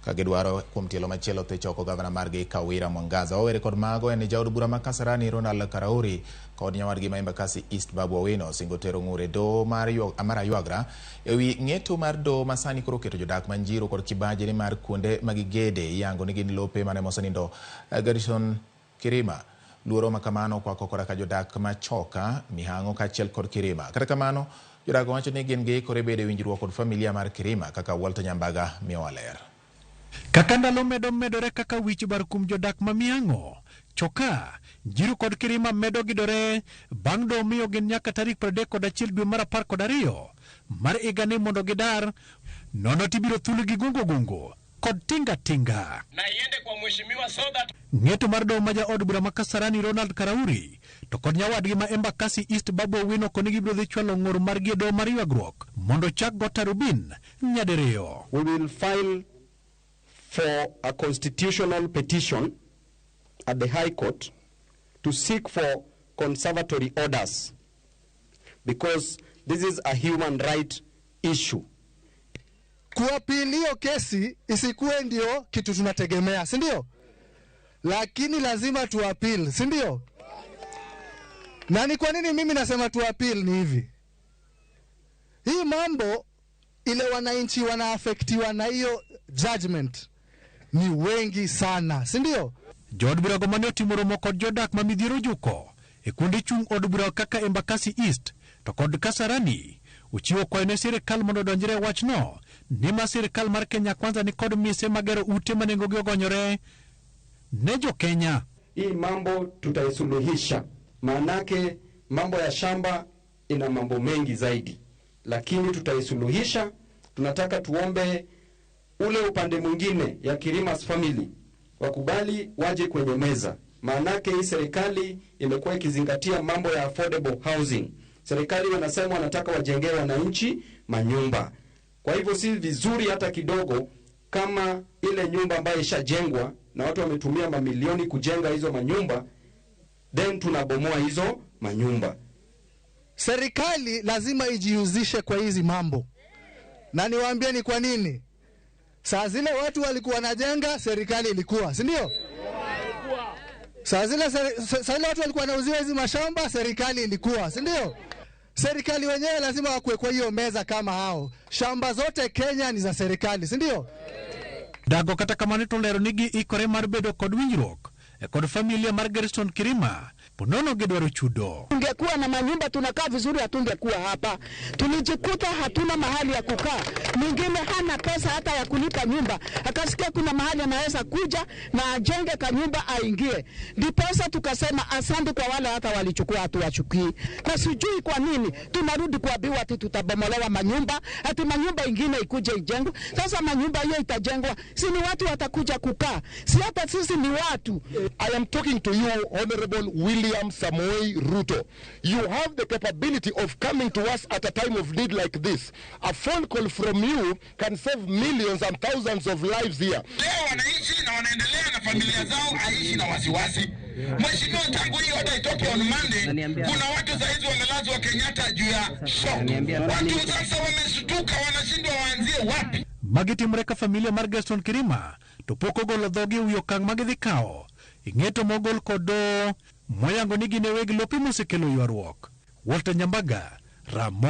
Ka gidwaro kuom tielo machielo thicho oko gavana margi Kawira Mwangaza. Wawere kod mago en ni jaod bura ma Kasarani Ronald Karauri kod nyawadgi ma Embakasi East Babu Owino osingo tero ng'ur e doho mar Aywagra ewi ng'eto mar doho ma sani koro oketo jodak ma Njiru kod Kibaji ni mar kuonde ma gigede iyango ni gin lope mane mosenindo Gerson Kirima. Luoro ma kamano okwako koda ka jodak ma Choka, Mihang'o kaachiel kod Kirima. Kata kamano, jodak wacho ni gin giikore bedo e winjruok kod familia mar Kirima kaka Walter Nyambaga miyowa ler. Kaka ndalo medo medore kaka wich bar kuom jodak ma Miang'o, Choka, Njiru kod Kirima medo gidore bang' doho miyo gin nyaka tarik 31 dwe mar 12 mar higani mondo gidar, nono tibiro thulgi gungo gungo kod tinga tinga. Na iende kwa mheshimiwa so that Ng'eto mar doho ma jaod bura ma Kasarani Ronald Karauri to kod nyawadgi ma Embakasi East Babu Owino koni gibiro dhi chwalo ng'ur margi e doho mar ywagruok mondo ochak go tarubin nyadiriyo. We will file for a constitutional petition at the High Court to seek for conservatory orders because this is a human right issue. Kuappeal hiyo kesi isikuwe ndio kitu tunategemea, si ndio? Lakini lazima tuappeal, si ndio? Na ni kwa nini mimi nasema tuappeal ni hivi. Hii mambo ile wananchi wanaaffectiwa na hiyo judgment ni wengi sana, si ndio? Jood burago mane otimo romo kod jodak ma Midhiero Juko e kuonde chung' od bura kaka Embakasi East to kod Kasarani ochiwo kwayo ne sirikal mondo odonjre e wachno nimar sirikal mar Kenya Kwanza ni kod mise magero ute ma nengogi ogonyore ne jo-Kenya. Hii mambo tutaisuluhisha, maanake mambo ya shamba ina mambo mengi zaidi, lakini tutaisuluhisha. Tunataka tuombe ule upande mwingine ya Kirima's family wakubali waje kwenye meza, maanake hii serikali imekuwa ikizingatia mambo ya affordable housing. Serikali wanasema wanataka wajengee wananchi manyumba. Kwa hivyo si vizuri hata kidogo kama ile nyumba ambayo ishajengwa na watu wametumia mamilioni kujenga hizo manyumba, then tunabomoa hizo manyumba. Serikali lazima ijihusishe kwa hizi mambo, na niwaambie ni kwa nini. Saa zile watu walikuwa wanajenga, serikali ilikuwa, si ndio? Saa zile watu walikuwa wanauziwa hizi mashamba, serikali ilikuwa, si ndio? Serikali wenyewe lazima wakuwe kwa hiyo meza kama hao. Shamba zote Kenya ni za serikali, si ndio? Dago kata kamano to lero ni giikore mar bedo kod winjruok e kod familia mar Gerson Kirima ponono gidwaro chudo. Tungekuwa na manyumba tunakaa vizuri, hatungekuwa hapa. Tulijikuta hatuna mahali ya kukaa. Mwingine hana pesa hata ya kulipa nyumba, akasikia kuna mahali anaweza kuja na ajenge kanyumba aingie. Ndiposa tukasema asante kwa wale hata walichukua, hatuwachukii. Na sijui kwa nini tunarudi kuambiwa ati tutabomolewa manyumba, ati manyumba ingine ikuje ijengwe. Sasa manyumba hiyo itajengwa, si ni watu watakuja kukaa? Si hata sisi ni watu. I am talking to you, Honorable William Samoei Ruto. You have the capability of coming to us at a time of need like this. A phone call from you can save millions and thousands of lives here. Leo wanaishi na wanaendelea na familia zao, aishi na wasiwasi. Mheshimiwa, tangu hii order itoke on Monday, kuna watu saizi wamelazwa Kenyatta juu ya shock. Watu sasa wameshtuka, wanashindwa waanzie wapi. Magi timore ka familia mar Gerson Kirima to pok ogolo dhogi e wi okang' ma gidhi kawo e ng'eto mogol kod doho moyango ni gin e weg lope mosekelo ywaruok. Walter Nyambaga, Ramogi.